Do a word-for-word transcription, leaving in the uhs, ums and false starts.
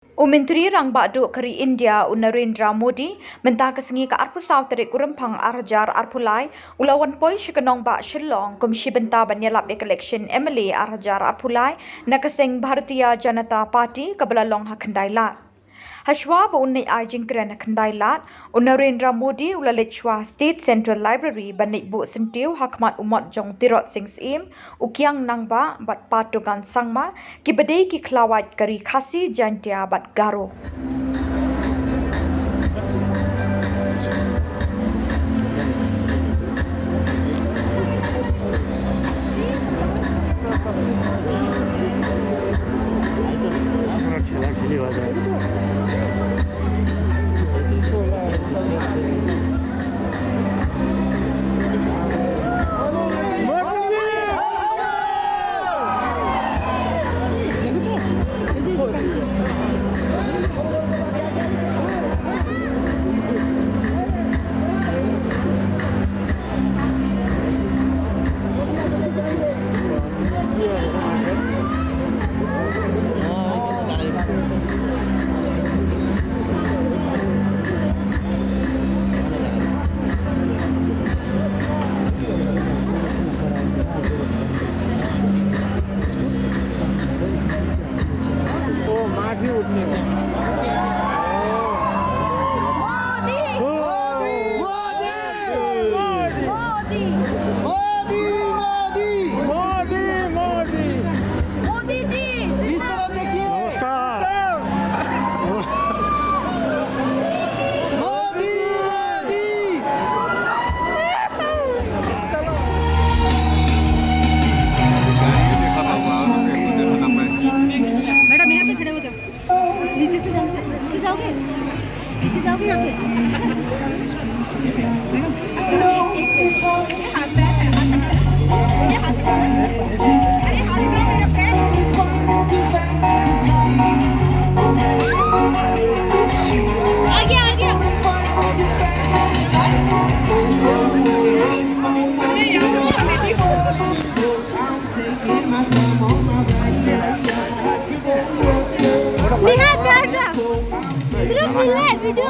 U Myntri Rangbah Duh ka ri India, u Narendra Modi, mynta ka sngi ka arphew saw tarik u Rymphang ar hajar arphew lai, u la wan poi sha ka nongbah Shillong kum shi bynta ban ïalap ïa ka election M L A ar hajar arphew lai na ka seng Bharatiya Janata Party kaba la long ha Khyndailad. Hashwa ba un leit ai jingkren ha Khyndailad, u Narendra Modi u la leit shwa State Central Library ban leit buh syntiew ha khmat u mot jong u Tirot Sing Syiem, u Kiang Nangbah bad Pat Dogan Sangma, kiba dei ki khlawait ka ri Khasi, Jaintia bad Garo. ओ, माफी उठने से। मोदी! मोदी! मोदी! मोदी! मोदी! मोदी! मोदी! मोदी! मोदी जी! इस तरफ देखिए। नमस्कार। मोदी! मोदी! मैडम, यहाँ पे खड़े हो जाओ। नीचे से जाओ, नीचे जाओगे? नीचे जाओगे यहाँ पे? मैडम, ये हाथ पैर है, हाथ पैर। ये हाथ पैर। अरे, हाथ पैर, मेरा पैर। आगे, आगे। Nihat, जा, जा। Group मिला है, video।